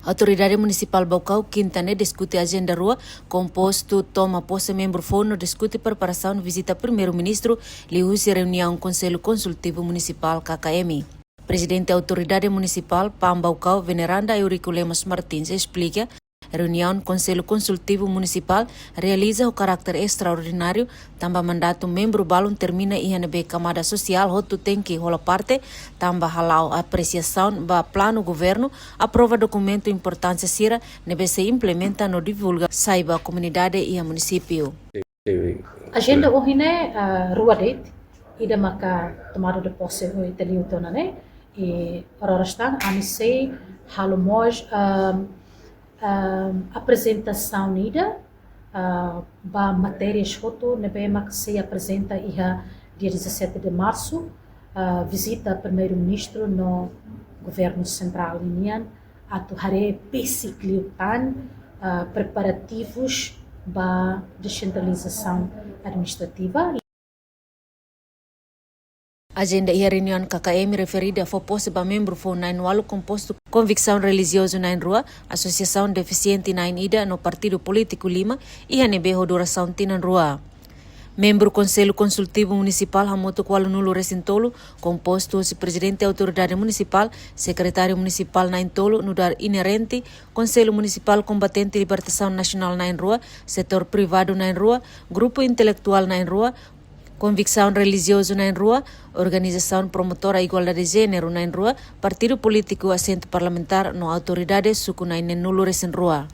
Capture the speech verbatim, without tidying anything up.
Autoridade Munisipál Baucau kinta ne'e diskute ajenda rua, kompostu toma pose membru foun no diskute preparasaun vizita Primeiru-Ministru liuhusi reuniaun Konsellu Konsultivu Munisipál, K K M. Prezidente Autoridade Munisipál PAM Baucau, Veneranda Eurico Lemos Martins, esplika, reuniaun Konsellu Konsultivu Munisipál realiza ho karakter estraordináriu, tanba mandatu membru balun termina iha ne'ebé kamada sosiál hotu tenke hola parte, tanba hala'o apresiasaun ba planu governu, aprova dokumentu importánsia sira ne'ebé sei implementa no divulga sai ba komunidade iha munisípiu. Ajenda ohin ne'e, ah, rua de'it, ida maka tomada de posse ho ita liu tiha ona ne'e, i oras tan ami sei halo mós, ah, ah, aprezentasaun ida, ah, ba matérias hotu ne'ebé mak sei aprezenta iha dia dezassete de março, ah, vizita Primeiru-Ministru no Governu Sentrál nian, atu haree besik liután, ah, preparativus ba desentralizasaun administrativa. Ajenda iha reuniaun K K M referida fó pose ba membru foun na'in-ualu kompostu Konviksaun Relijiozu na'in-rua, Asosiasaun Defisiente na'in-ida no partidu polítiku lima, iha ne'ebé ho durasaun tinan rua. Membru Konsellu Konsultivu Munisipál hamutuk ualunulu-resin-tolu, kompostu husi Prezidente Autoridade Munisipál, Sekretáriu Munisipál na'in-tolu nu'udar inerente, Konsellu Munisipál Kombatente Libertasaun Nasionál na'in-rua, Setór Privadu na'in-rua, Grupu Intelektuál na'in-rua, Konviksaun Relijiozu na'in-rua, Organizasaun Promotora Igualdade Jéneru na'in-rua, Partidu Polítiku Asentu Parlamentár no Autoridade Suku na'in-neenulu-resin-rua.